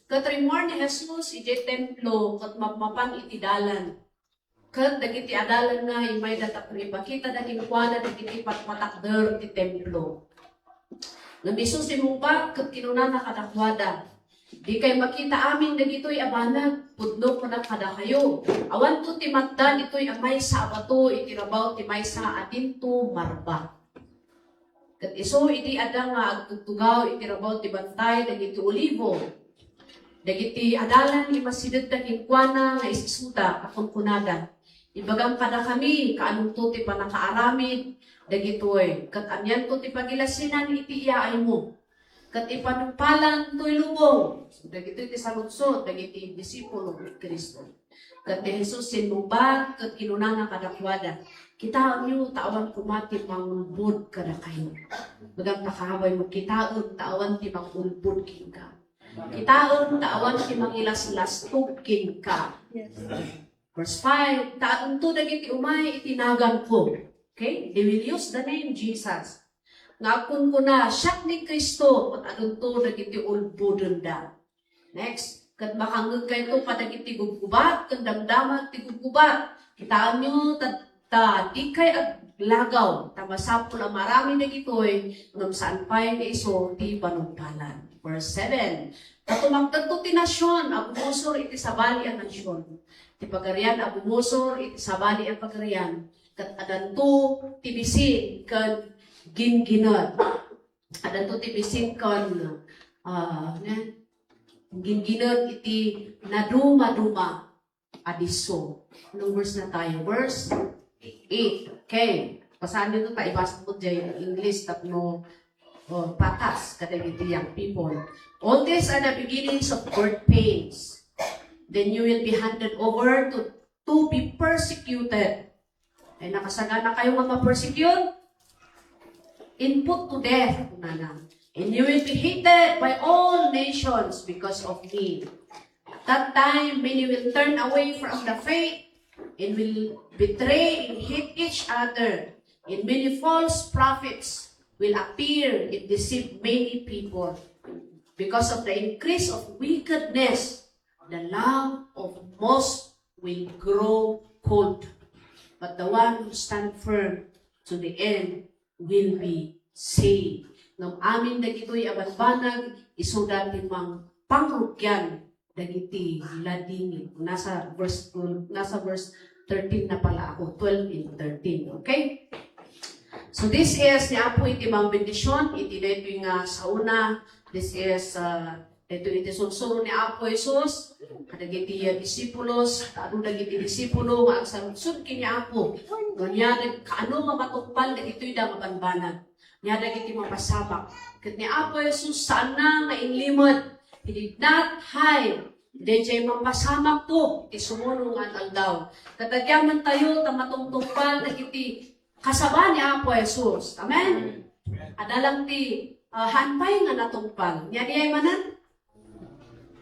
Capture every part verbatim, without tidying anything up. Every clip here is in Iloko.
Ket rimmuar ni Jesus idiay templo ket mapmapan iti dalan. Ket dagiti adalanna, immayda tapno ipakitada kenkuana dagiti patpatakder ti templo. Ngem isu simmungbat ket kinunana kadakuada, "Dikay makita amin dagitoy a banag. Pudno kunak kadakayo, awanto ti matda ditoy a maysa a bato iti rabaw ti maysa a dinto marbat." Ket isu idi adda nga agtugtugaw iti rabaw ti bantay dagiti olivo, dagiti adalan immasidegda kenkuana nga isisuda a kunkunada, "Ibagam kadakami kaanonto ti pannakaaramid dagitoy, ket anianto ti pagilasinan iti iyaaymo?" Ket ipanungpalan toy lubong. So, dagitoy ti saludsod dagiti disipulo ni Cristo. Ket ni Jesus simmungbat ket kinunana kadakuada, "Kitaenyo ta awan koma ti mangulbod kadakayo." Ibagam ta kaawaymo, "Kitaem ta awan ti mangulbod kenka. Kitaem ta awan ti mangilaslastog kenka." Verse five, "Ta adunto dagiti umay iti naganko." Okay? They will use the name Jesus. Nga agkunkuna, "Siak ni Cristo," ket adunto dagiti ulbodenda. Next, "Ket makangngegkayto kadagiti gubgubat ken damdama ti gubgubat. Kitaenyo ta, ta dikay aglagaw, ta masapul a maaramid dagitoy, ngem saan pay nga isu ti panungpalan." Verse seven, "Ta tumakderto ti nasion a bumusor iti sabali a nasion, ti pagarian a bumusor iti sabali a pagarian, ket adanto ti bisin ken ginggined." Adanto ti bisin ken, ah, ne? Ginggined iti nadumaduma a disso. Anong verse na tayo? Verse eight. Okay. Basaanyo ta, ibasa mo diay English tapno, oh, patas kadagiti young people. "All these are the beginnings of birth pains. Then you will be handed over to, to be persecuted." Ay, nakasaganakayo nga ma-persecute? "And put to death," kunana. "And you will be hated by all nations because of me. At that time, many will turn away from the faith and will betray and hate each other. And many false prophets will appear and deceive many people. Because of the increase of wickedness, the love of most will grow cold. But the one who stand firm to the end will be saved." Ngem amin dagitoy a banbanag, isuda ti mang-, pangrugian dagiti ladingit. Nasa verse, nasa verse thirteen na pala ako, twelve and thirteen, okay? So this is ni Apo iti mangbendision iti daytoy nga saona. This is, uh, daytoy iti sursuro ni Apo Jesus kadagiti, uh, disipulos, ta adu dagiti disipulo nga agsaludsod ken ni Apo. Nga ania dag-, kaano nga matungpal dagitoy da nga banbanag. Nia dagiti mapasamak. Ket ni Apo Jesus, saanna nga inlimed. He did not hide daydiay mapasamakto iti sumuno nga aldaw. Ket agyamaentayo ta matungtungpal dagiti kasaba ni Apo Jesus. Amen? Amen. Adda lang ti, ah, haan pay nga natungpal. Nia diay manen?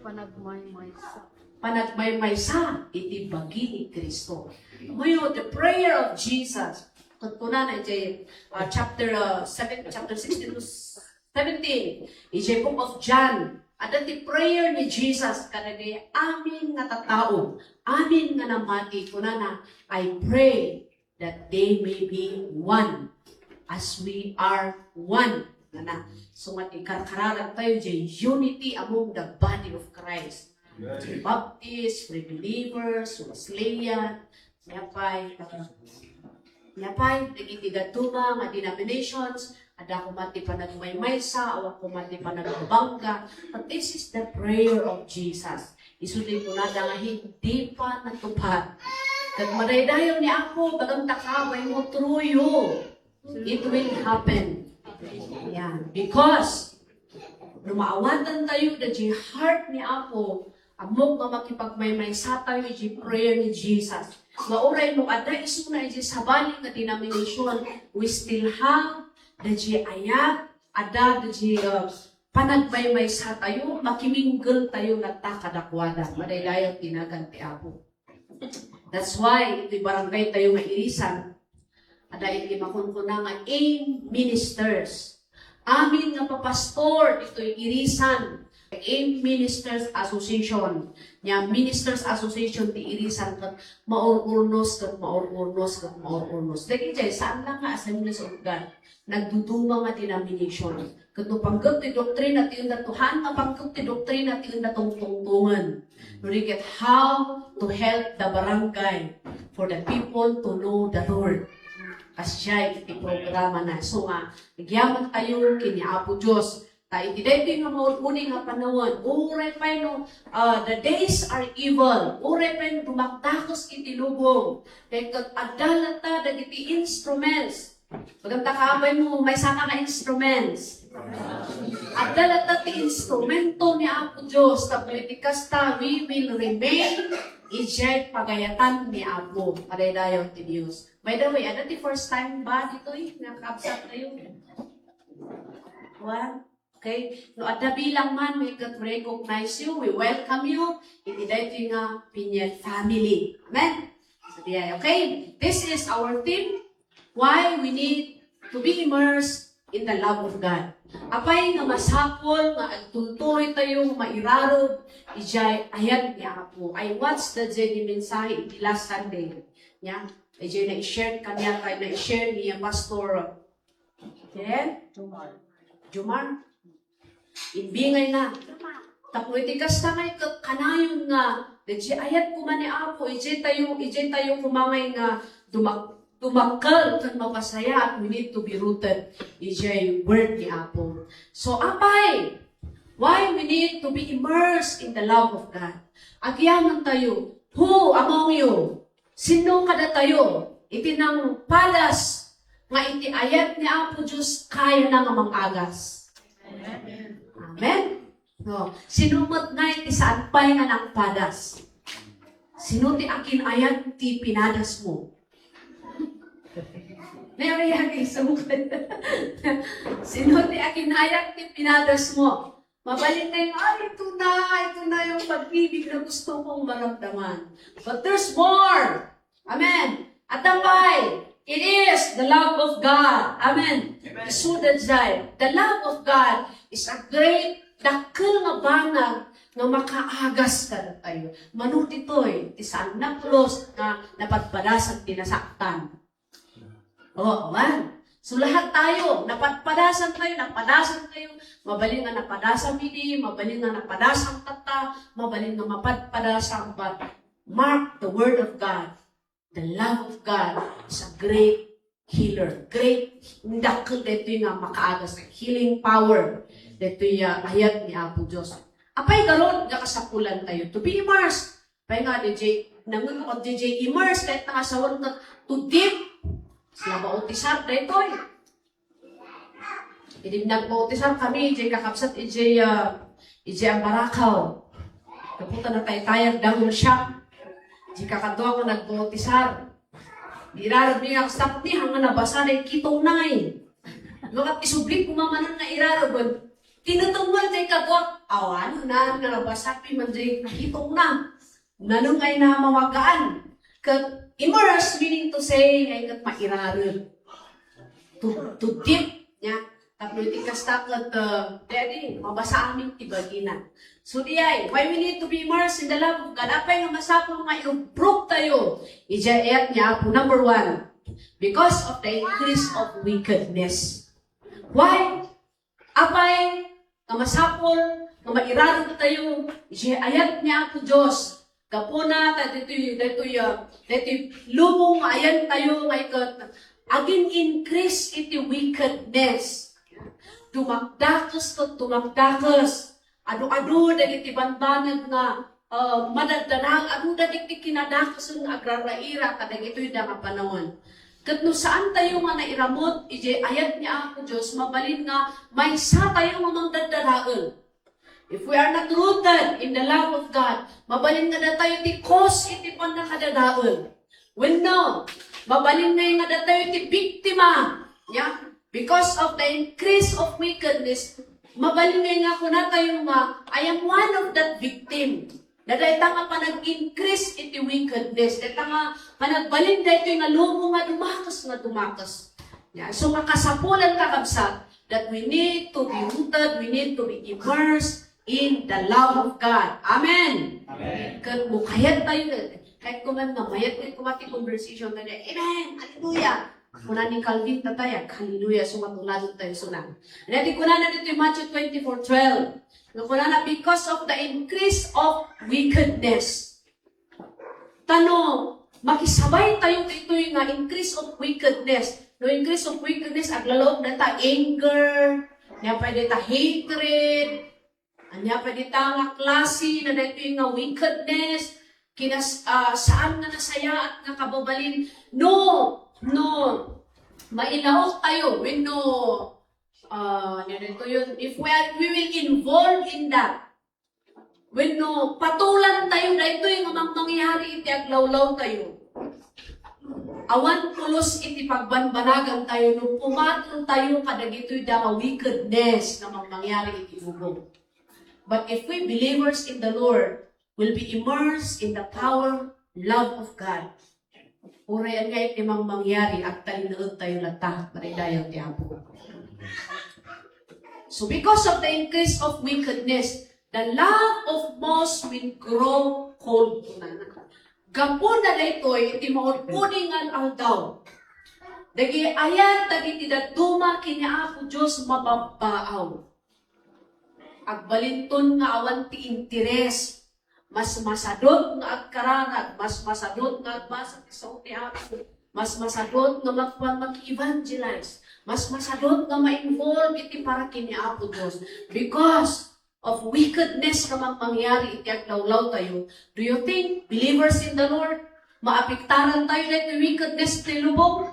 Panagmaymaysa. Panagmaymaysa iti bagi ni Cristo. Ammoyo, the prayer of Jesus. Ket kunana iti, ah, chapter, ah, seven, chapter sixteen to seventeen, iti Book of John, adda ti prayer ni Jesus kadagiti amin nga tattao, amin nga namati. Kunana, "I pray that they may be one as we are one." Nana, so nga ikarkararag tayo diay unity among the body of Christ. Amen. Baptist, Free Believers, Wesleyan, nia pay, uh, nia pay, dagiti dadduma nga denominations, adda koma ti panagmaymaysa, awan koma ti panagbabangga. But this is the prayer of Jesus. Isu ti kunada nga hindi pa natupad. Ket madaydayaw ni Apo, bagam ta kaawaymo, through you, it will happen. Yan. Because, no maawatantayo daydiay heart ni Apo, ammok nga makipagmaymaysatayo iti prayer ni Jesus. Nga uray no adda isuna iti sabali nga denomination, we still have daydiay ayat, adda daydiay, uh, panagmaymaysatayo, makimingle tayo latta kadakuada. Madaydayaw ti nagan ti Apo. That's why, iti barangay tayo nga Irisan, adda iti makunkuna nga aim ministers. Amin nga papastor ditoy Irisan, AIM Ministers Association. Nia, Ministers Association ti irisan ket maur-urnos, ket maur-urnos, ket maur-urnos. Dagiti saan lang nga Assemblies of God. Nagduduma nga denomination. Ket no panggep ti doktrina ti enda to, haan nga panggep ti doktrina ti enda tungtungtongen. No di ket how to help the barangay for the people to know the Lord. Kasdiay iti programa na. So nga, agyaman tayo ken ni Apo Dios. Ta iti daytoy nga maud-uni nga panawen, uray pay no, ah, the days are evil, uray pay no dumakdakes iti lubong, ket adda latta dagiti instruments. Maganta ka, apay mo, maysaka nga instruments. Adda latta ti instrumento ni Apo Dios, tapno iti kasta, we will remain idiay pagayatan ni Apo. Madaydayaw ti Dios. By the way, adda ti first time ba ditoy nga kabsat tayo? One? Okay? No adda bilang man, we could recognize you, we welcome you iti daytoy nga Piniel family. Amen? So, diay, okay? This is our theme, why we need to be immersed in the love of God. Apay nga masapul nga agtultuloy tayo nga mairarub idiay ayat ni Apo. I watched the J D mensahe iti last Sunday. Nia, idiay na-share kaniak, ay na-share ni Pastor Ken? Jomar. Imbingay na. Tapno iti kasta ngay ket kanayon nga, idiay ayat koma ni Apo, idiay tayo, idiay tayo koma ngay nga dumak-, dumakkel ken mapasayaat, we need to be rooted idiay word ni Apo. So, apay, why we need to be immersed in the love of God? Agyaman tayo, who among you? Sino kadatayo iti nangpadas nga iti ayat ni Apo Dios kayana nga mangagas? Amen? No. Sino met nga iti saan pay nga nangpadas? Sino ti akin-ayat ti pinadasmo? Nariag isuk. Sino ti akin-ayat ti pinadasmo? Mabalin na yung, "Ay, ito na, ito na yung pag-ibig na gusto kong maramdaman." But there's more. Amen. Adda pay, it is the love of God. Amen. Amen. Isu daydiay. The love of God is a great, dakkel nga banag nga makaagas kadatayo. Mano ditoy, ti saan nga pulos nga napadpadasan ti nasaktan. Oo, awan. So, lahat tayo, napadpadasan tayo, napadasan tayo. Mabalin nga napadasam idi, mabalin nga napadasam tatta, mabalin nga mapadpadasam, but mark the word of God. The love of God is a great healer. Great, dakkel daytoy nga makaagas, healing power. Daytoy, ah, ayat ni Apo Dios. Apay garud nga kasapulan tayo to be immersed? Apay nga, D J, nangun-, o D J immerse, kahit nga sawan ka to deep. Sila bautisar, daytoy. Idi nagbautisar kami, D J kakabsat, D J, ah, D J Ambarakaw. Kaputa na taytayag, dangol siya. D J kakadua ko nagbautisar. Irarab niya, stop ni, hanggang nabasa na yung kitong na eh. Mga isubli ko mamanan nga irarab, tinutungol kay kadua, awan, na, nabasa pi man D J kitong na. Nano ngay na mawagaan? Ket immerse, meaning to say, ngay ket mairarem. To, to deep, nya. Tapno iti kasta ket, uh, daydi, mabasa amin ti bagina. So, diay, why we need to be immersed in the love of God? Apay nga masapul nga i-improve tayo? Idiay ayat ni Apo, number one, because of the increase of wickedness. Why? Apay nga masapul nga mairarem tayo iti ayat ni Apo Dios. Gapuna ta ditoy, ditoy, ah, ditoy lubong nga ayan tayo nga iket agin-increase iti wickedness. Dumakdakes ket dumakdakes. Adu-adu dagiti bambanag nga ah, madagdadag, adu dagiti kinadakesen nga agraraira kadagitoy da nga panawen. Ket no saan tayo nga nairamut iti ayat ni Apo Dios, mabalin nga maysa tayo nga mangdagdadael. If we are not rooted in the love of God, mabalin nga datayo ti cause iti pannakadadael. Wenno, mabalin nga datayo ti biktima. Yeah? Because of the increase of wickedness, mabalin nga kunatayo nga, "I am one of that victim." Na dayta nga panag-increase iti wickedness, dayta nga panagbalin daytoy nga lubong nga dumakes, nga dumakes. Yeah, so, makasapulan, kakabsat, that we need to be rooted, we need to be immersed in the love of God. Amen. Amen. Ket no kayat tayo, kayat ko man nga, mayat ko man ti conversation tayo. Amen. Hallelujah. Kuna ni Calvin, tatay, hallelujah. So, matulad tayo suna. Ready ko na na dito yung Matthew twenty-four twelve. No, kuna na, because of the increase of wickedness. Tano, makisabay tayo ditoy nga increase of wickedness. No increase of wickedness, aglalaok dayta anger, ania pay dayta hatred, ania pay dayta nga klase na daytoy nga wickedness, kinas-, ah, saan nga nasayaat nga kababalin. No, no, mailaok tayo, wenno, ah, ano ito yun? If we are, we will involve in that. Wenno, patulan tayo daytoy nga mangmangyari iti aglawlaw tayo. Awan pulos iti pagbanbanagan tayo no pumatol tayo kadagitoy da nga wickedness nga mangmangyari iti lubong. But if we believers in the Lord will be immersed in the power, love of God, uray ania iti mangmangyari, agtalinaed tayo latta, maidayaw ti Apo. So because of the increase of wickedness, the love of most will grow cold, kunana. Gapu na daytoy iti maududingan aldaw, dagiti ayat dagiti dadduma ken ni Apo Dios mababbaaw. Agbalinton nga awan ti interes. Mas masadut nga agkararag, mas masadut nga agbasa ti Sao ti Apo, mas masadut nga magpan mag-evangelize, mas masadut nga ma-involve iti para ken ni Apo Dios because of wickedness nga mangmangyari iti aglawlaw tayo. Do you think believers in the Lord, maapektaran tayo daytoy wickedness ti lubong?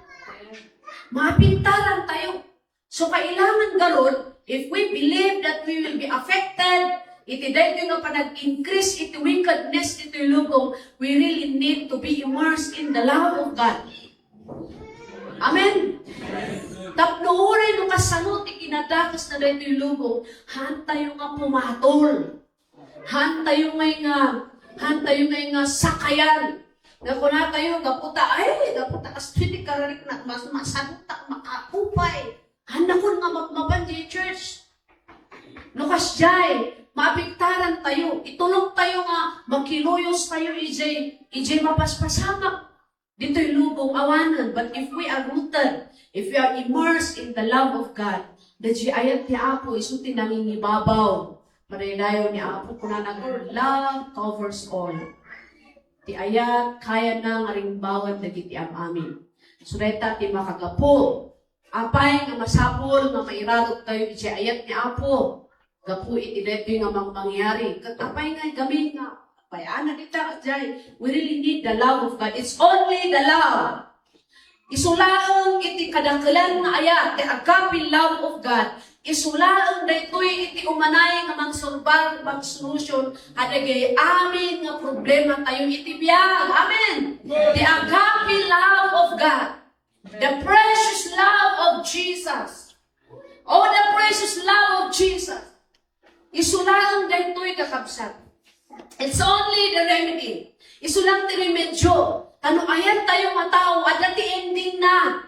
Maapektaran tayo. So, kailangan garud, if we believe that we will be affected iti daytoy nga panag-increase iti wickedness ditoy lubong, we really need to be immersed in the love of God. Amen? Tapno uray no kasano ti kinadakes na daytoy lubong, haan tayo nga pumatol. Haan tayo ngay nga, haan tayo ngay nga sakayan. Nga kuna tayo, gapu ta, ay, gapu ta, kastoy ti karariknak, mas masagutak, makaupay. Haan nakon nga mapmapan di church. No kasdiay, maapektaran tayo. Itulok tayo nga makiluyos tayo, ijay, ijay mapaspasamak. Ditoy lubong awanen, but if we are rooted, if we are immersed in the love of God, daydi ayat ti Apo, isu ti nangingibabaw. Madaydayaw ni Apo, kunana, "Love covers all." Ti ayat, kayana nga rimbawan dagiti am-amin. So, dayta ti makagapu. Apay nga masapul nga mairarod tayo iti ayat ni Apo? Gapu iti daytoy nga mangmangyari. Ket apay nga gamin nga, apay, ana dita, jay, we really need the love of God. It's only the love. Isu laeng iti kadakelan nga ayat, the agape love of God. Isu laeng daytoy iti umanay nga mangsolbar, mangsolution, kadagiti amin nga problema tayo iti biag. Amen. The agape love of God. The precious love of Jesus. Oh, the precious love of Jesus. Isu laeng daytoy, kakabsat. It's only the remedy. Isu lang ti remedyo. Ta no ayat tayo nga tao, adda ti ending na.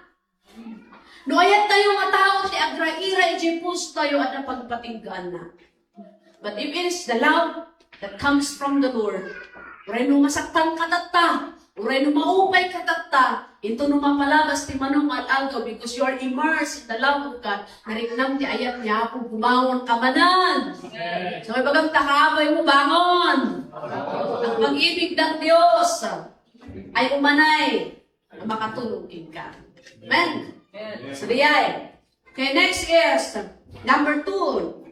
No ayat tayo nga tao, ti agraira iti puso tayo, adda pagpatinggaan na. But if it is the love that comes from the Lord, uray no masaktan ka tatta, uray no maupay ka tatta, into no mapalabas ti manong nga aldaw, because you are immersed in the love of God, nariknam ti ayat ni Apo, bumangon ka manen. Amen. So, ibagam ta, kaabay mo, bangon. Ang pag-ibig ng Diyos ay umanay na makatulong kenka. Amen? Amen. So, di ay. Okay, next is number two.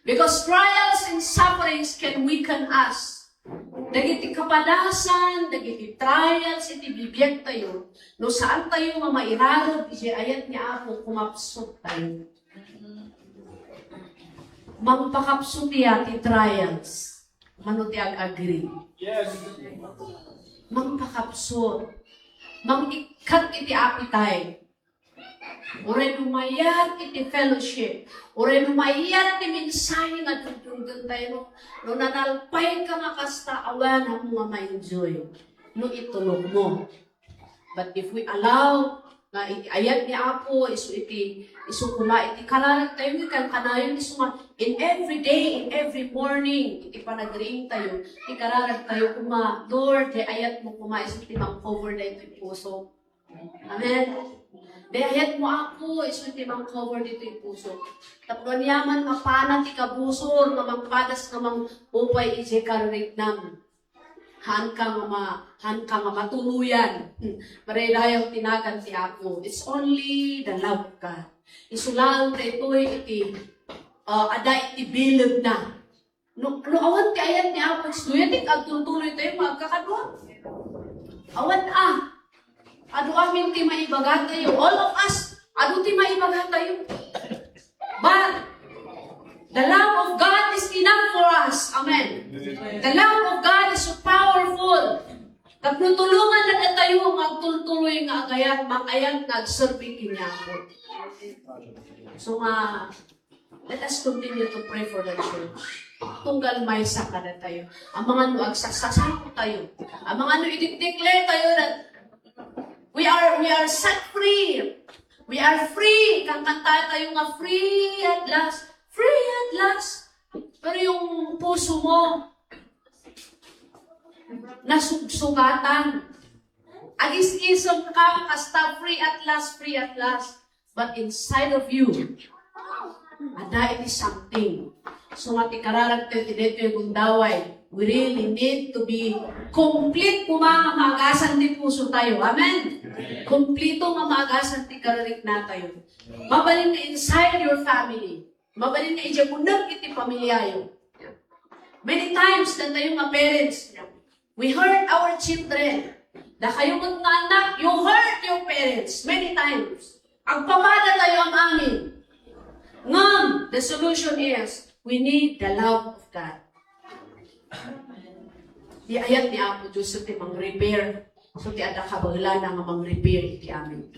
Because trials and sufferings can weaken us. Dagiti kapadasan, dagiti trials iti bibiag tayo, no saan tayo nga mairarod iti ayat ni Apo, kumapsut tayo. Mangpakapsut ya ti trials. Mano ti ag-agree? Yes. Mangpakapsut. Mangikkat iti appetite. Uray no mayat iti fellowship, uray no mayat ti mensahe nga dungdunggen tayo, no, no nanalpay ka nga kasta, awan ammo nga ma-enjoy no itulok mo. But if we allow Nga iti ayat ni Apo, isu iti, isu koma iti kararag tayo, nga kan kanayon isu nga, in every day, in every morning, iti panagriing tayo, iti kararag tayo koma, Lord, ti ayat mo koma, isu ti mang-cover daytoy puso. Amen. Ti ayat mo, Apo, isu ti mang-cover ditoy puso. Tapno aniaman mapana ti kabusor, nga mangpadas, nga mang-upay iti karariknam. Haanka nga ma-, haanka nga matuloyan. Marayrayaw ti nagan ti Apo. It's only the love of God. Isu laeng daytoy iti, ah, adda iti bilegna. No, no awan ti ayat ni Apo, isu ti agtultuloy tayo, nga agkakadua. Awan a. Adu amin ti maibaga tayo. All of us, adu ti maibaga tayo. But the love of God is enough for us. Amen. The love of God is so powerful. Tapno tulongan na tayo nga agtultuloy nga agayat, mangayat nga agserbi ken ni Apo. So nga, let us continue to pray for the church. Tunggal maysa kadatayo. Amangan no agsaksasao tayo. Amangan no i-declare tayo that we are, we are set free. We are free. Kankanta tayo nga free at last. Free at last. Pero yung puso mo, nasugsugatan. Agis-isog ka, kasta free at last, free at last. But inside of you, adda iti something. So nga ti kararag tayo ti daytoy gundaway, we really need to be complete koma nga maagasan ti puso tayo. Amen? Kompleto nga maagasan ti kararikna tayo. Mabalin nga inside your family, mabalin nga idiay uneg iti pamilyayo. Many times, datayo nga parents, we hurt our children. Dakayo met nga anak, you hurt your parents many times. Agpapada tayo amin. Ngem, the solution is, we need the love of God. Ti ayat ni Apo Dios, so ti mang-repair. So ti adda kabaelana nga mang-repair iti amin.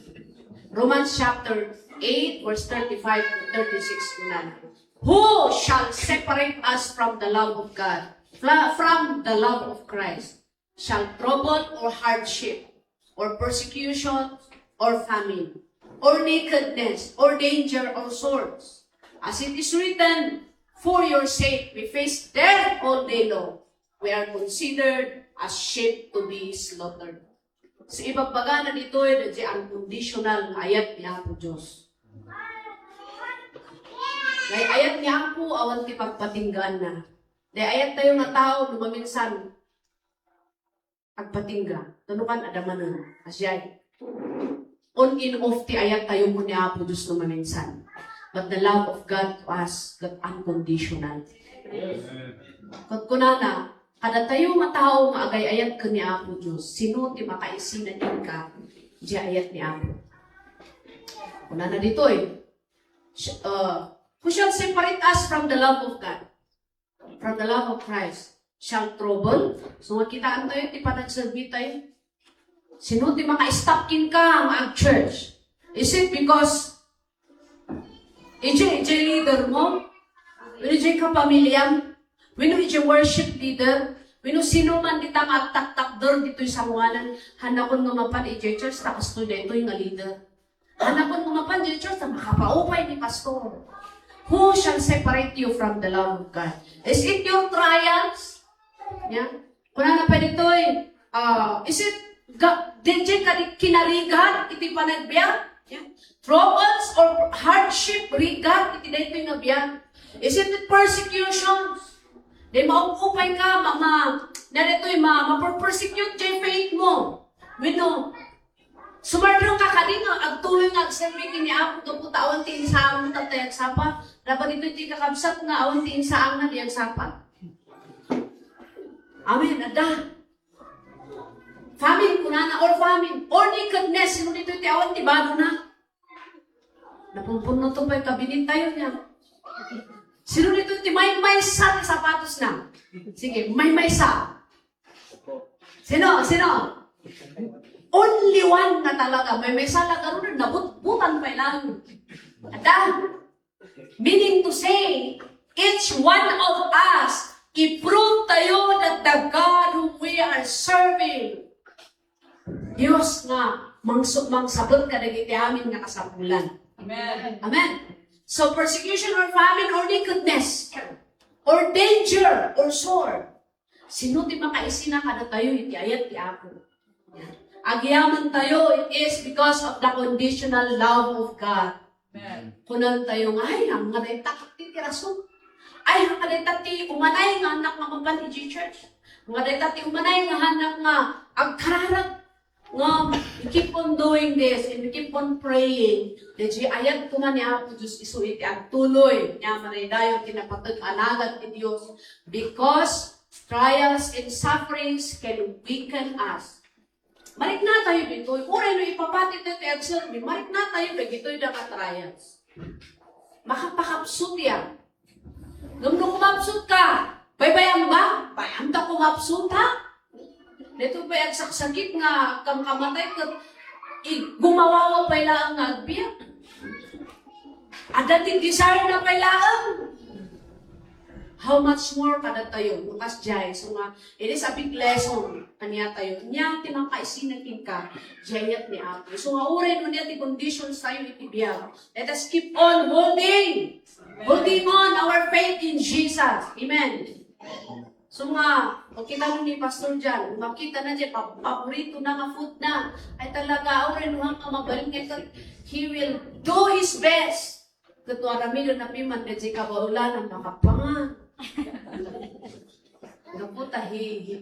Romans chapter eight, verse thirty-five to thirty-six, kunana, "Who shall separate us from the love of God, fla-, from the love of Christ? Shall trouble or hardship, or persecution, or famine, or nakedness, or danger, or swords? As it is written, for your sake we face death all day long. We are considered as sheep to be slaughtered." So, ibagbagana ditoy, daydiay unconditional nga ayat ni Apo Dios. Nga ayat ni Apo, awan ti pagpatinggaanna. Daydiay ayat tayo nga tao, no maminsan, agpatingga. Tano kan adamanen. Asiyay. On and off ti ayat tayo ni Apo Dios no maminsan. But the love of God to us, that unconditional. Ket kunana, kadatayo nga tao nga agay-ayat ken ni Apo Dios, sino ti makaisina kenka diay ayat ni Apo? Kunana ditoy, sh-, uh, "Who shall separate us from the love of God? From the love of Christ? Shall trouble?" So, nga kitaan tayo ti panagserbi tayo. Sino ti maka-stop kenka nga ag-church? Is it because idiay, idiay leader mo? Wenno idiay kapamiliam? Wenno idiay worship leader? Wenno sino man dita nga agtaktakder ditoy sangoanan? Hanakon nga mapan idiay church, ta kastoy daytoy nga leader. Hanakon nga mapan idiay church, ta makapaupay ni pastor. Who shall separate you from the love of God? Is it your trials? Yeah. Kunana pay ditoy, ah, is it ga-, daydiay kadi kinarigat iti panagbiag? Yeah. Troubles or hardship, rigat iti daytoy nga biag? Is it persecutions? Di maupupay ka, ma-, ma-, na daytoy ma-, ma-persecute diay faith mo. Wenno, sumardeng ka kadi nga agtuloy nga agserbi ken ni Apo gapu ta awan ti insaang mo, ta tay agsapa. Rabat ditoy ti kakabsat nga awan ti insaangna, di agsapa. Amen. Adda. Famine, kunana, or famine, or nakedness, sino ditoy ti awan ti badona? Napunpunno to pay kabinet tayo niya. Sino ditoy ti maymaysa ti sapatosna? Sige, maymaysa. Sino? Sino? Only one na talaga. Maymaysa la, karon nabutbutan pay lang. Adda. Meaning to say, each one of us, i-prove tayo that the God whom we are serving, Dios nga mangsu-, mangsabet kadagiti amin nga kasapulan. Amen. Amen. So, persecution or famine or nakedness, or danger or sword. Sino ti makaisina kadatayo iti ayat ti Apo? Agyamanen tayo, it is because of the conditional love of God. Amen. Kunan tayo nga, "Ay, ang nga dayta ti, ti rason. Ay, ang nga dayta ti umanay nga annak nga mapan iti church. Ang nga dayta ti umanay nga annak nga agkararag." Ngem, we keep on doing this and we keep on praying. Daydi ayat koma ni Apo Dios isu iti agtuloy nga manaydayaw ti napateg a alagad ti Dios, because trials and sufferings can weaken us. Mariknatayo ditoy. Uray no ipapati tayo ti agserbi, mariknatayo dagitoy da nga trials. Makapakapsut ya. Ngem no kumapsut ka, baybayam ba? Bayam ta kumapsut, ha? Dito pay agsaksakit nga kamkamatay ket ig-, gumawawa pay laeng nga agbiag. Adda ti desire na pay laeng. How much more kadatayo, no kasdiay. So nga, it is a big lesson kaniatayo. Nia ti makaisina kenka, diay ayat ni Apo. So nga, uray no nia ti conditions tayo iti biag, let us keep on holding. Holding on our faith in Jesus. Amen. So nga, makita mo ni Pastor John, makita na diay pa-, paborito na nga food na. Ay talaga, uray no nga mabalin nga ito, he will do his best. Ket no aramiden na piman, diay kabarulan ang makapangan. Naputa, hi, hi,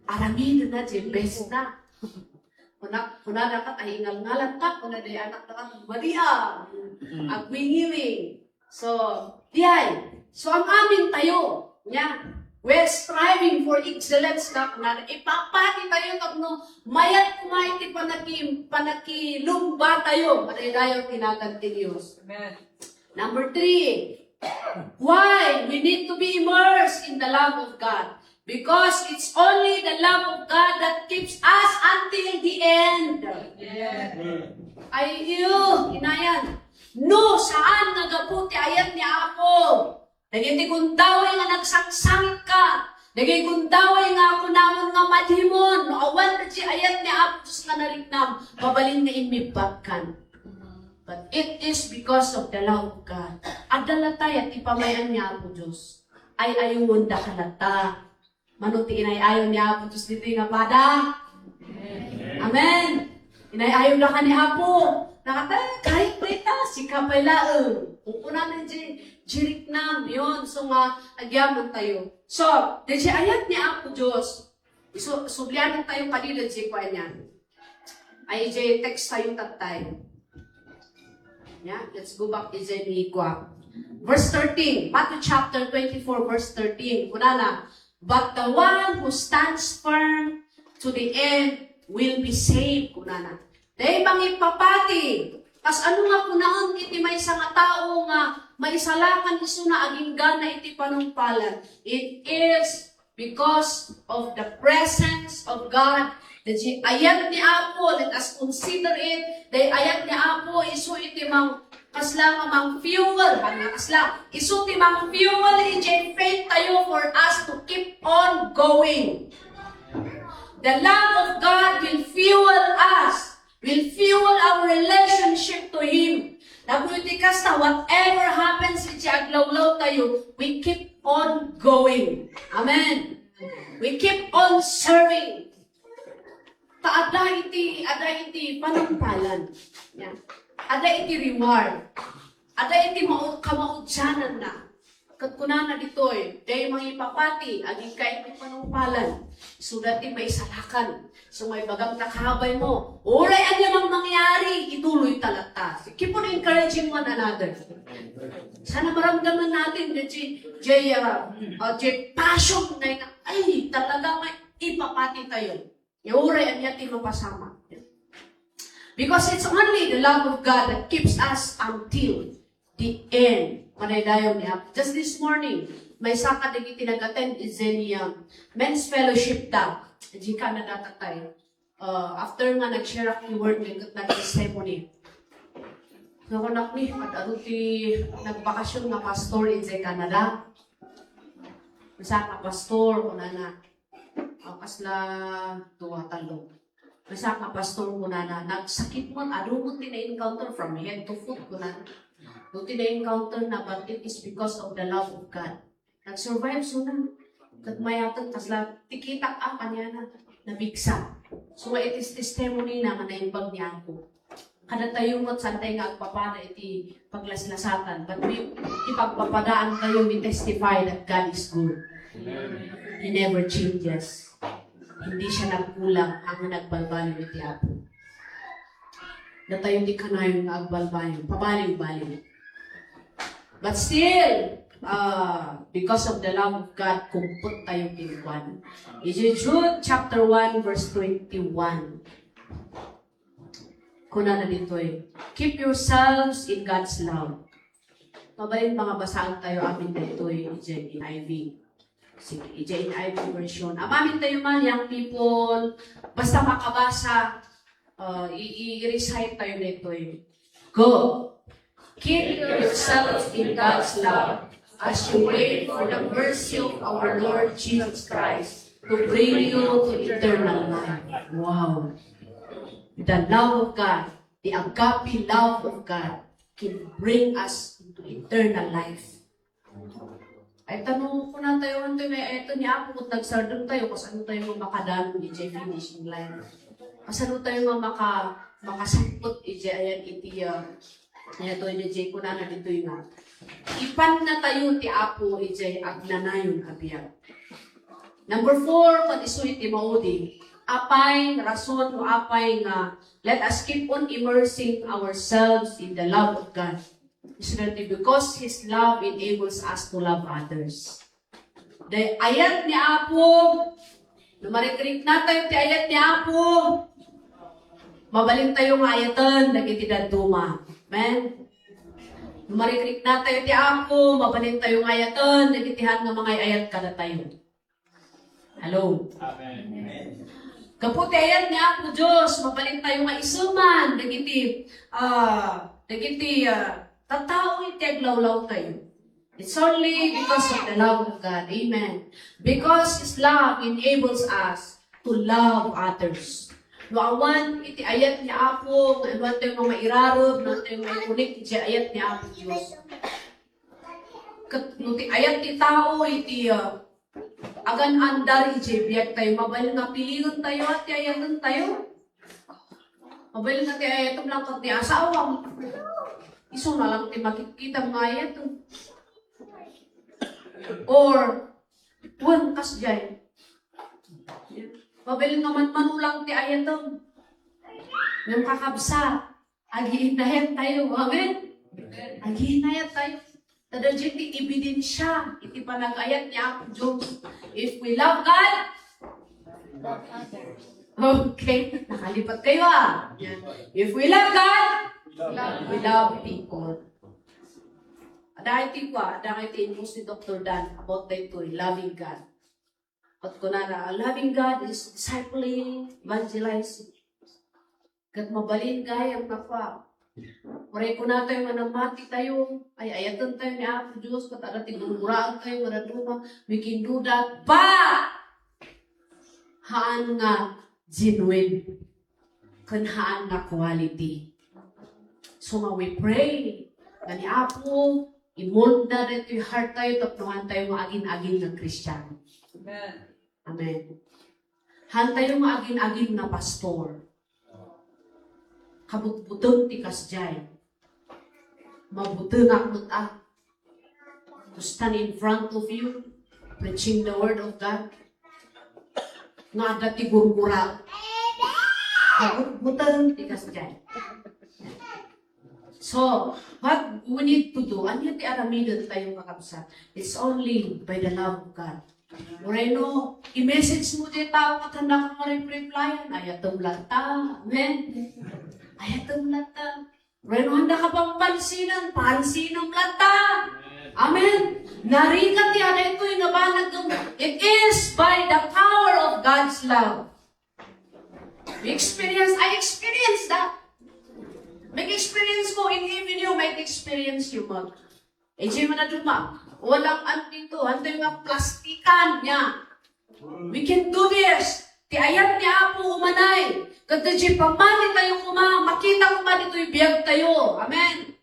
aramiden na diay best na. Kuna, kuna na kat, ay, ingalngalan ka, kuna diay anak na kat, maria. Agwingiwing. So, diay. So, am-amin tayo. Nia, we're striving for excellence, kat na ipapati tayo tapno mayat koma iti panaki-, panakilumba tayo. Manaydayaw ti nagan ti Dios. Amen. Number three, why we need to be immersed in the love of God? Because it's only the love of God that keeps us until the end. Amen. Ay, iyo, inayan. No, saan nga gapu ti ayat ni Apo? Dagiti gundaway nga nagsangsangit ka, dagiti gundaway nga kunamon nga madimon, no awan ti ayat ni Apo Dios nga nariknam, mabalin nga immibbatkan. But it is because of the love of God. Adda latta ti pamay-an ni Apo Dios. Ay-ayuwendaka latta. Mano ti inay-ayo ni Apo Dios ditoy nga pada? Amen. Inay-ayodaka ni Apo. Nakata, kahit dayta, sika pay laeng. Kung kunana diay, jiriknam, yun. So nga, agyaman tayo. So, diay ayat ni Apo Dios, isu-, sublian tayo kadi diay kuan niya. Ay, diay text tayo tattay. Yeah, let's go back to Jeremiah. Verse thirteen, Matthew chapter twenty-four, verse thirteen. Kunana, "But the one who stands firm to the end will be saved," kunana. Diay mangipapati. Kasano nga kunaen iti maysa nga tao nga maisalakan isuna agingga iti panungpalan? It is because of the presence of God. Diay ayat ni Apo, let us consider it. Diay ayat ni Apo, isu iti mang-, kasla nga mang-fuel, ano, kasla, isu ti mang-fuel iti faith tayo for us to keep on going. The love of God will fuel us, will fuel our relationship to Him. Tapno iti kasta, whatever happens iti aglawlaw tayo, we keep on going. Amen. We keep on serving. Ta adda iti, adda iti panungpalan. Yeah. Adda iti reward. Adda iti mau-, kamaudiananna. Ket kunana ditoy, diay mangipapati, agingga iti panungpalan. Isuda ti maisalakan. So, maibagam ta kabaymo, uray ania man mangyari, ituloy ta latta. Keep on encouraging one another. Sana maramdaman natin na diay, diay, ah, ah, diay passion na ina-, ay, talaga may ipapati tayo. Uray ania ti mapasamak. Because it's only the love of God that keeps us until the end. Manaydayaw ni Apo. Just this morning, maysa kadagiti nag-attend iti, um, men's fellowship da. Iti Canada tattay. Uh, after nga nag-share ak ti word, may ket nag-testimony. Nakunak ni, ad-adu ti nagbakasyon nga pastor iti Canada. Maysa nga pastor, kunana, ah, kasla dua, tallo. Maysa nga pastor kunana, nagsakit met, adu met ti na-encounter from head to foot, kunana. No ti na-encounter na, but it is because of the love of God. Nag-survive suna. Ket mayat, kasla, ti kitak a kaniana, nabigsa. So, it is testimony na nga naimbag ni Apo. Kadatayo met, saan tayo nga agpapada iti paglaslasatan, but we, ti pagpapadaan tayo, we testify that God is good. He never changes. Hindi siya nagkulang, ang nagbalbaliw iti Apo. Datayo ti kanayon nga agbalbaliw, pabaliw-baliw. But still, uh, because of the love of God, kumpot tayo kenkuana. Is it Jude chapter one, verse twenty-one? Kunana ditoy, "Keep yourselves in God's love." Mabalin nga basaen tayo amin ditoy, idiay N I V. Sige, idiay N I V version. Amin tayo man, young people, basta makabasa, uh, i-, i-, i-recite tayo ditoy. Go! "Keep yourselves in God's love as you wait for the mercy of our Lord Jesus Christ to bring you to eternal life." Wow! The love of God, the agape love of God can bring us into eternal life. Ay, tano, kuna tayo, ano tayo, may, eto ni Apo, kung nagsardeng tayo, kasano tayo nga makadaan idiay finishing line? Kasano tayo nga maka-, makasangput idiay, ayan, iti, ah, ayan to, idiay, kunana ditoy nga, ipanna tayo ti Apo idiay agnanayon a biag. Number four, ket isu iti maudi, apay, rason no apay nga, let us keep on immersing ourselves in the love of God. Is that because His love enables us to love others. Dagiti ayat ni Apo, no marikrikna tayo ti ayat ni Apo, mabalin tayo nga ayaten dagiti dadduma. Amen? No marikrikna tayo ti Apo, mabalin tayo nga ayaten dagiti han nga mangay-ayat kadatayo. Hello? Amen. Gapu ti ayat ni Apo Dios, mabalin tayo nga isuman dagiti, ah, dagiti, ah, tattao iti aglawlaw tayo. It's only because of the love of God. Amen. Because His love enables us to love others. No awan iti ayat ni Apo, nga awan tayo nga mairarub, no tayo maikunik iti ayat ni Apo Dios. Ket no ti ayat ti tao iti, ah, agan-andar idiay biag tayo, mabalin nga pilion tayo, a, ti ayaten tayo. Mabalin nga ti ayatem lang ket ni asawam. Isuna lang ti makitkitam nga ayatem. Or, wen, kasdiay. Mabalin nga manmano lang ti ayatem. Ngem kakabsat, agiinayat tayo. Amen? Agiinayat tayo. Ta daydiay ti ebidensia iti panagayat ni Apo Dios. If we love God, okay, nakalipat kayo, ah. Yan. If we love God, we love people. Ada iti kua, ada iti inpus ni Doctor Dan about daytoy, loving God. Ket kunana, loving God is discipling, evangelizing. Ket mabalin gayam nga kua. Uray kuna tayo nga namati tayo, ay, ayaten tayo ni Apo Dios, ket adda ti gurguraen tayo nga dadduma, we can do that, but haan nga genuine, ken haan nga quality. So nga we pray nga ni Apo, i-mold na daytoy heart tayo tapno haan tayo nga agin-agin nga Kristiano. Amen. Amen. Haan tayo nga agin-agin nga pastor. Kabutbuteng ti kasdiay. Mabutengak met a to stand in front of you, preaching the word of God. Nga adda ti gurgura. Kabutbuteng ti kasdiay. So, what we need to do, ania ti aramiden tayo, kakabsat? It's only by the love of God. Uray no, i-message mo ti tao ket haanda ka nga rep-replyan, ayatem latta. Amen? Ayatem latta. Uray no, haanda ka pampansinan, pansinem latta. Amen? Narigat ti adaytoy nga banag, it is by the power of God's love. Experience, I experience that. May experience ko in avenue, may experience you mag. Eh, di man na duma. Walang andito, anto yung nga plastikan niya. We can do this. Ti ayat ni Apo umanay. Ket daydiay pammati tayo koma, makita koma ditoy biag tayo. Amen.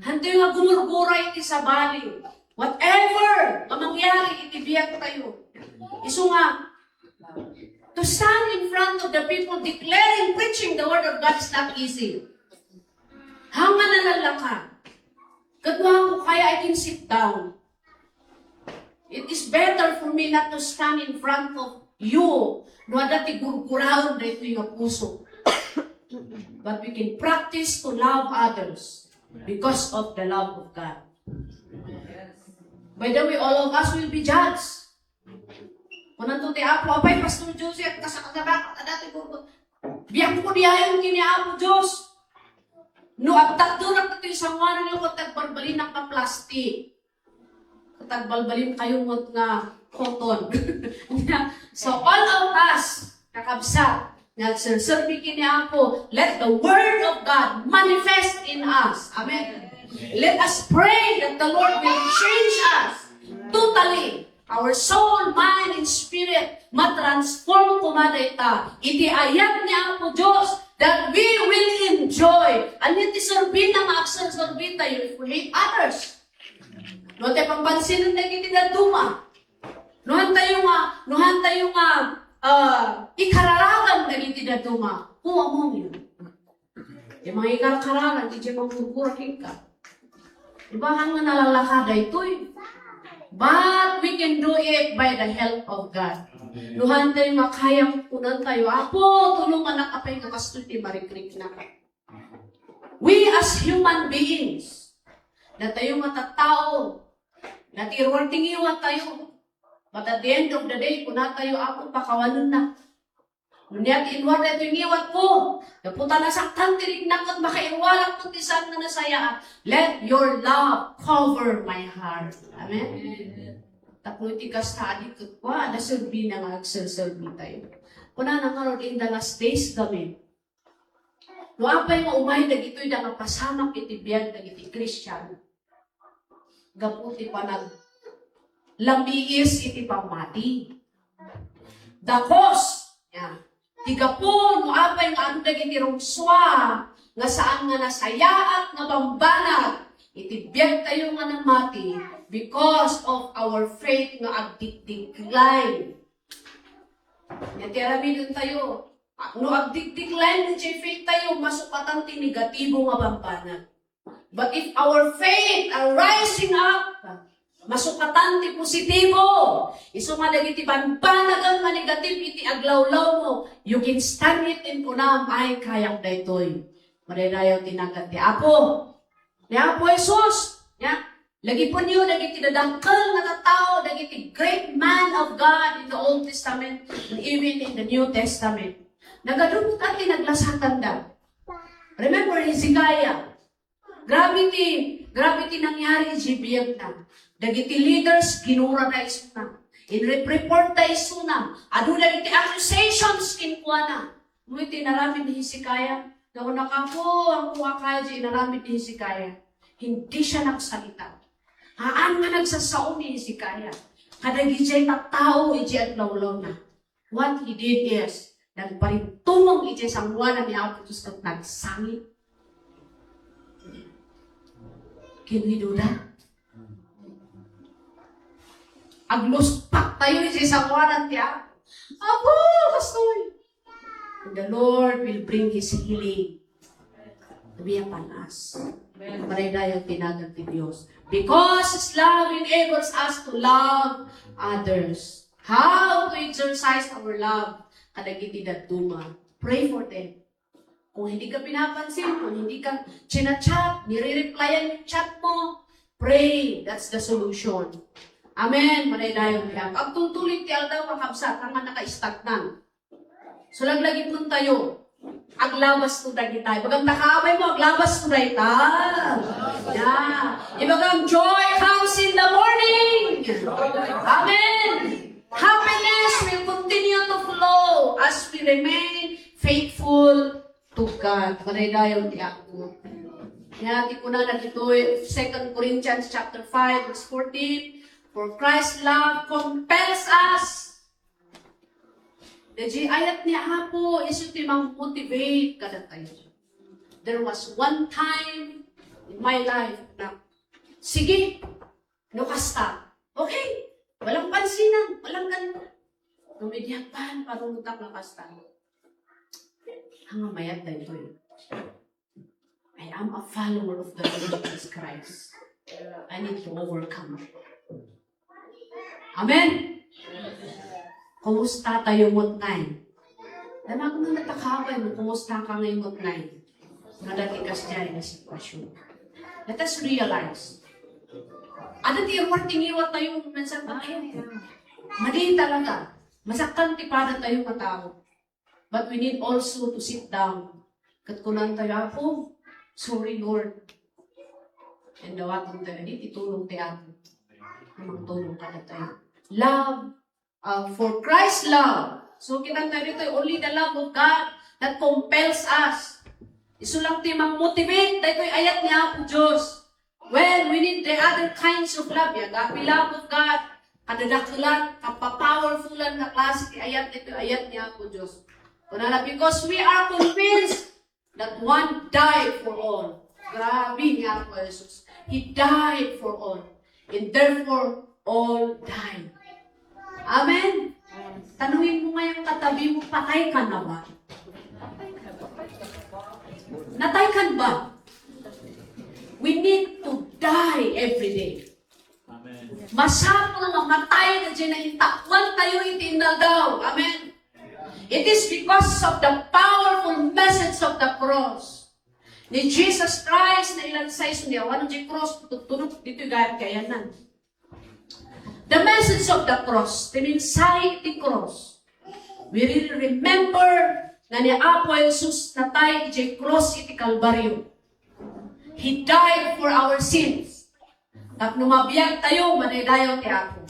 Hantoy nga gumurgura iti sabali. Whatever nga mangyari iti biag tayo. Isu nga, to stand in front of the people declaring, preaching the word of God is not easy. Haan nga nalallaka. Ket no ako kaya, I can sit down. It is better for me not to stand in front of you no adda ti gurguraen daytoy nga puso. But we can practice to love others because of the love of God. By the way, all of us will be judged. Kunanto ti Apo, "Apay, Pastor Joseph, kasakasabak, adda ti gurgur." Biag ko diayon ken ni Apo Dios. No agtakderak ditoy sangoanan, ket agbalbalinak nga plastic. Ket agbalbalin kayo met nga cotton. So all of us, kakabsat, nga agserserbi ken ni Apo, let the word of God manifest in us. Amen. Let us pray that the Lord will change us totally. Our soul, mind, and spirit, matransform koma dayta iti ayat ni Apo Dios that we will enjoy. Ania ti serbina nga agserserbi tayo if we hate others? No, ti pampansinan dagiti dadduma. No, han tayo nga, no, han tayo nga, ah, ikararagan dagiti dadduma. Who among you? Ti mangikarkaralan, ti manggurgura kenka. Diba, haan nga nalallaka daytoy? But we can do it by the help of God. No, han tayo nga kayam kunan tayo, "Apo, tulonganak apay nga kastoy ti marikriknak." We as human beings, datayo nga tattao, natiruar ti ngiwat tayo. But at the end of the day, kuna tayo, "Apo, pakawanennak." Ania ti inruar daytoy ngiwat ko? Gapu ta nasaktan ti riknak ket makairwalak ti saan nga nasayaat. Let your love cover my heart. Amen? Tapno iti kasta, adi ket kua, adda serbina nga agserserbi tayo. Kunana ngarud, in the last days kami. No apay nga umay dagitoy da nga pasamak iti biag dagiti Kristiano. Gapu ti panag-, lamiis iti pammati. Dakos, ya. Ti gapu no apay nga adu dagiti rungsua nga saan nga nasayaat nga bambanag iti biag tayo nga namati because of our faith nga agdikdikline. Nia ti aramiden tayo, no agdikdikline ti faith tayo, masukatan ti negatibo nga bambanag. But if our faith are rising up, masukatan ti positibo. Isu nga dagiti banbanagan nga negative iti aglawlawmo, you can stand it and kunam, "Ay, kayak daytoy." Madaydayaw ti nagan ti Apo. Ni Apo Jesus, ya, lagipenyo dagiti dadakkel nga tattao, dagiti great man of God in the Old Testament and even in the New Testament. Nagadu met ti naglasatanda. Remember Hezekiah, Grabe ti, grabe ti nangyari idiay biagna. Dagiti leaders, ginurada isuna. Inrep-report da isuna. Adu dagiti accusations kenkuana. Mo iti inaramid ni Hezekiah, naunakapo, ang kuakaya di inaramid ni Hezekiah. Hindi siya nagsalita. Haan nga nagsasao ni Hezekiah kadagiti tattao idiay aglawlawna. What he did is, nagparintumeng idiay sangoanan ni Apo Dios ket nagsangit. Can we do that? Agluspak tayo idiay sangoanan ti Apo. Apo, kastoy. And the Lord will bring His healing to be upon us. Amen. Madaydayaw ti nagan ti Dios. Because His love enables us to love others. How to exercise our love kadagiti dadduma. Pray for them. Kung hindi ka pinapansin, kung hindi ka chinachat, nire-replyan yung chat mo, pray. That's the solution. Amen. Madaydayaw ti Apo. Agtultuloy ti aldaw, kakabsat, nga nakaistagnan. So, laglagipen tayo. Aglabas to dagita. Ibagam ta kaabay mo, aglabas to dagita. Yeah. Ibagam, joy comes in the morning. Amen. Happiness will continue to flow as we remain faithful to God. Madaydayaw ti Apo. Kaya ti kunana ditoy, Second Corinthians chapter five, verse fourteen, "For Christ's love compels us Daydi ayat ni Apo, isu ti mang-motivate kadatayo. There was one time in my life na, sige, no kasta, okay, walang pansinan, walang ganito. No, median pa, parang utak na kasta. Ang mayat na ito eh. I am a follower of the Lord Jesus Christ. I need to overcome. Amen? Kumusta tayo ngunit? Dama ko nga natakabay mo, kumusta ka ngayon ngunit? Nga dati kas dyan na sitwasyon. Let us realize. Ada ti iruar ti ngiwat tayo, minsan tayo. Madi talaga. Masaktan ti pada tayo nga tao. But we need also to sit down. Ket kunan tayo, "Apo, sorry, Lord." And dawaton tayo, di, itulong ti Apo. Ang tulong ka tayo. Love, uh, for Christ love. So, kita tayo dito, only the love of God that compels us. Isu lang ti mang-motivate, daytoy ayat ni Apo Diyos. Well, we need the other kinds of love. Agape love of God. Kadadakelan, kapapowerfulan nga klase ti ayat dito, ayat ni Apo Diyos. Kunana, because we are convinced that one died for all. Grabe ni Apo Jesus. He died for all. And therefore, all died. Amen? Tanungin mo ngayon katabi mo, patay ka na ba? Natay ka na ba? We need to die every day. Amen. Masapul nga matay nga dyan na intakwan tayo iti inaldaw. Amen. It is because of the powerful message of the cross. Ni Jesus Christ na ilan sa isu niya, wano di cross, tutulog dito gayam kayanan. The message of the cross, ti mensahe ti cross. We really remember nga ni Apo Jesus natay iti cross iti Kalbaryo. He died for our sins. Tapno mabiag tayo, madaydayaw ti Apo.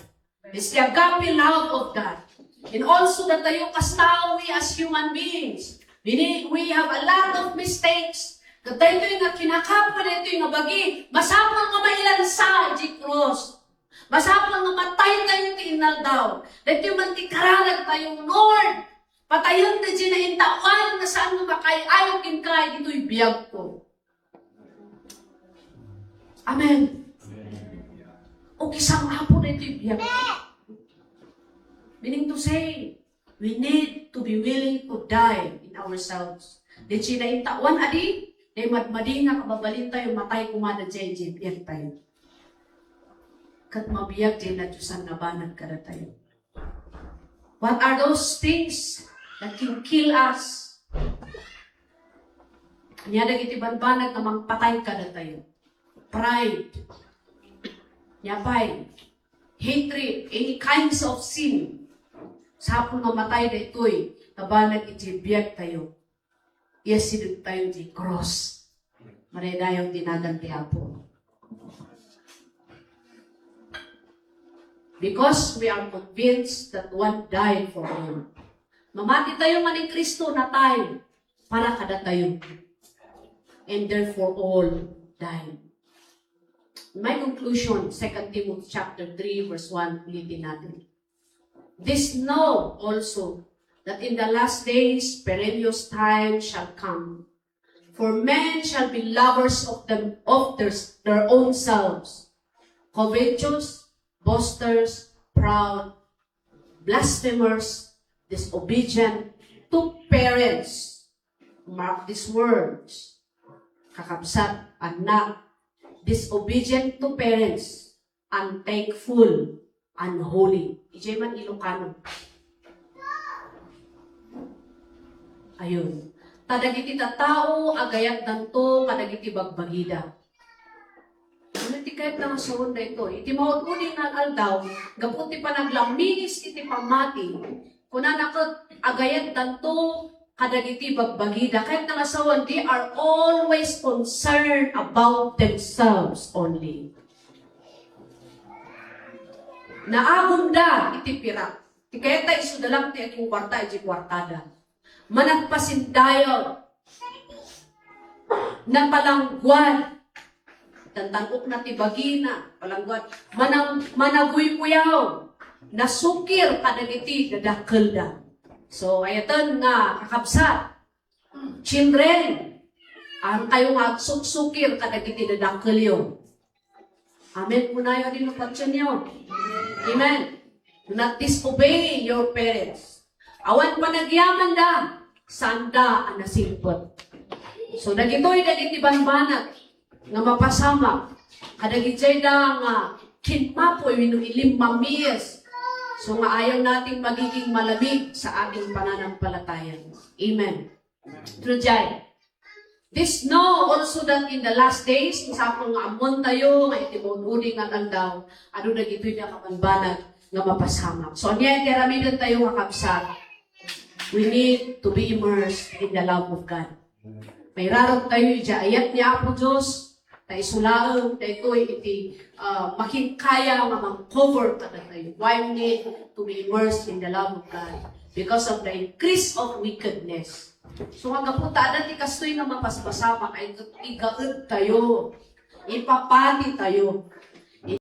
It's the agape love of God. And also, datayo kas tao, we as human beings, we, need, we have a lot of mistakes. Ket daytoy nga kinakapwa daytoy nga bagi, masapul nga mailansa iti cross. Masapul nga matay tayo ti inaldaw. Daytoy man ti kararag tayo, Lord, patayen ti daydi naintawan nga saan nga makaay-ayo kenka ditoy biagko. Amen. O kisang Apo daytoy biag. Meaning to say, we need to be willing to die in ourselves. Daydi naintawan adi, daydi madmadi nga kababalin tayo, matay koma daydi, daydi biag tayo. Ket mabiag daydi nadiosan nga banag kadatayo. What are those things that can kill us? Ania dagiti banbanag nga mangpatay kadatayo. Pride. Ania pay? Hatred, any kinds of sin. Sapul nga matay daytoy, ta banag iti biag tayo. Iyasideg tayo ti cross. Madaydayaw ti nagan ti Apo. Because we are convinced that one died for all. Mamati tayo nga ni Cristo natay para kadatayo. And therefore all died. My conclusion, Second Timothy chapter three, verse one, ulitin natin. This know also, that in the last days perilous times shall come. For men shall be lovers of them of their, their own selves, covetous, boasters, proud, blasphemers, disobedient to parents. Mark these words. Kakabsat, anak, disobedient to parents, unthankful, unholy. Idiay man Ilocano. Ayun. Ta dagiti tattao, agayatdanto kadagiti bagbagida. Ano ti kayat nga sawen daytoy? Iti maud-udi nga aldaw, gapu ti panaglammis iti pammati, kunana ket, agayatdanto kadagiti bagbagida. Kayat nga sawen, they are always concerned about themselves only. Naagumda iti pirak. Ti kayat ta isu da lang ti agingkuarta iti kuartada. Managpasindayaw. Napalangguad. Tantan-okna ti bagina, palangguad. Manang-, managuykuyaw. Nasukir kadagiti dadakkelda. So, ayaten nga, kakabsat, children, awan kayo nga agsuksukir kadagiti dadakkelyo. Amen. Kunayo, din patienyo. Amen. Do not disobey your parents. Awan panagyamanda, sanda a nasingpet. So, dagitoy dagiti banbanag nga mapasamak kadagiti da nga kinmapoy wenno ilimmamiis. So, nga ayaw nating magiging malamig sa ating pananampalataya. Amen. Through Jai. This know also that in the last days, masapul nga ammoentayo nga iti maud-udi nga aldaw, adu dagitoy nga kabanbanag nga mapasamak. So, ania iti aramidentayo, kakabsat? We need to be immersed in the love of God. Mairarag tayo iti ayat ni Apo Dios, ta isu laeng daytoy iti, ah, makinkaya nga mang-cover kadatayo. Why we need to be immersed in the love of God? Because of the increase of wickedness. So, nga gapu ta adda ti kastoy nga mapaspasamak, ay igaed tayo, ipapati tayo.